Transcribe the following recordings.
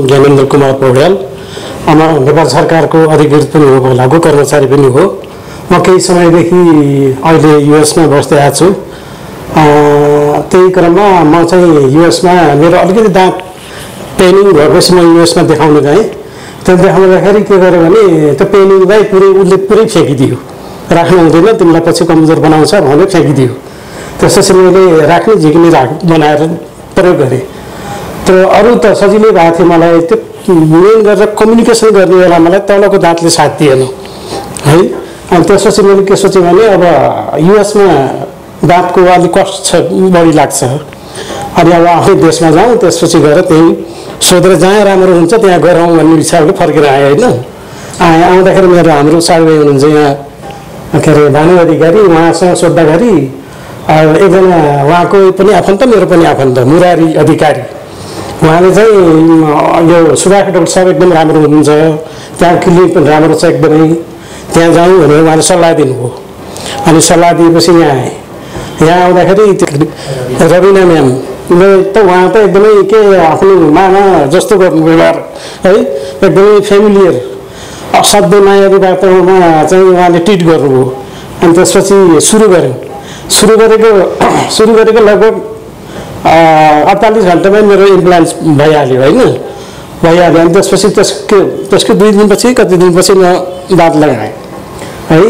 ज्ञानेन्द्र कुमार पौड्याल नेपाल सरकारको अधिकृत पनि हो, लागु कर्मचारी पनि हो। म केही समयदेखि अहिले युएसमा बस्दै आएको छु। त्यही क्रममा म चाहिँ युएसमा मेरो अलिकति दाँत पेनिङ भएपछि म युएसमा देखाउन गएँ। त्यो देखाउँदाखेरि के गर्यो भने त्यो पेनिङलाई उसले पुरै फ्याँकिदियो, राख्नु हुँदैन तिमीलाई पछि कमजोर बनाउँछ भनेर फ्याँकिदियो। त्यसपछि मैले राख्ने झिक्ने बनाएर प्रयोग गरेँ। त्यो अरू त सजिलै भएको थियो मलाई। त्यो मेन गरेर कम्युनिकेसन गर्ने बेला मलाई तलको दाँतले साथ दिएन है। अनि त्यसपछि मैले के सोचेँ भने अब युएसमा दाँतको अलिक कस्ट छ, बढी लाग्छ। अनि अब आफ्नै देशमा जाउँ, त्यसपछि गएर त्यहीँ सोधेर जहाँ राम्रो हुन्छ त्यहाँ गरौँ भन्ने हिसाबले फर्केर आएँ होइन। आउँदाखेरि मेरो हाम्रो साथीभाइ हुनुहुन्छ यहाँ के अरे भानु अधिकारी, उहाँसँग सोद्धाखेरि एकजना उहाँको पनि आफन्त मेरो पनि आफन्त मुरारी अधिकारी, उहाँले चाहिँ यो सुभाष डाक्टर साहब एकदम राम्रो हुनुहुन्छ, त्यहाँ क्लिनिक पनि राम्रो छ एकदमै, त्यहाँ जाउँ भनेर उहाँले सल्लाह दिनुभयो। अनि सल्लाह दिएपछि यहाँ आएँ। यहाँ आउँदाखेरि रविना म्याम त उहाँ त एकदमै के आफ्नो मामा जस्तो गर्नु व्यवहार है, एकदमै फेमिलियर असाध्यै मायालु वातावरणमा चाहिँ उहाँले ट्रिट गर्नुभयो। अनि त्यसपछि सुरु गरेको लगभग 48 घन्टामै मेरो इम्प्लान्ट भइहाल्यो होइन, भइहाल्यो। अनि त्यसपछि त्यसको 2 दिनपछि कति दिनपछि म दाँत लगाएँ है।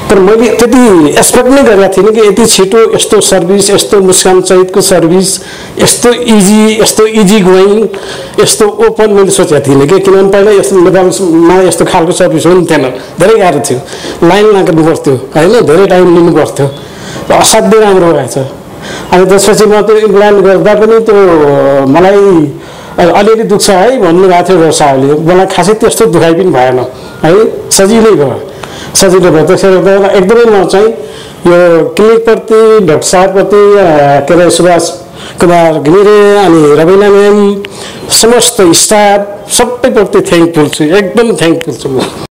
तर मैले त्यति एक्सपेक्ट नै गरेको थिइनँ कि यति छिटो यस्तो सर्भिस, यस्तो मुस्कान सहितको सर्भिस, यस्तो इजी गोइङ, यस्तो ओपन मैले सोचेको थिइनँ कि। किनभने पहिला यस्तो नेपालमा यस्तो खालको सर्भिस पनि थिएन, धेरै गाह्रो थियो, लाइन लाग्नु पर्थ्यो होइन, धेरै टाइम लिनु पर्थ्यो। असाध्यै राम्रो भएछ। अनि त्यसपछि म त्यो इम्प्लान्ट गर्दा पनि त्यो मलाई अलिअलि दुख्छ है भन्नुभएको थियो डक्टर साहबले। मलाई खासै त्यस्तो दुखाइ पनि भएन है, सजिलै भयो। त्यसरी एकदमै म चाहिँ यो क्लिनिकप्रति, डाक्टर साहबप्रति, के अरे सुभाष कुमार घिमिरे अनि रविना म्याम, समस्त स्टाफ सबैप्रति थ्याङ्कफुल छु, एकदम थ्याङ्कफुल छु म।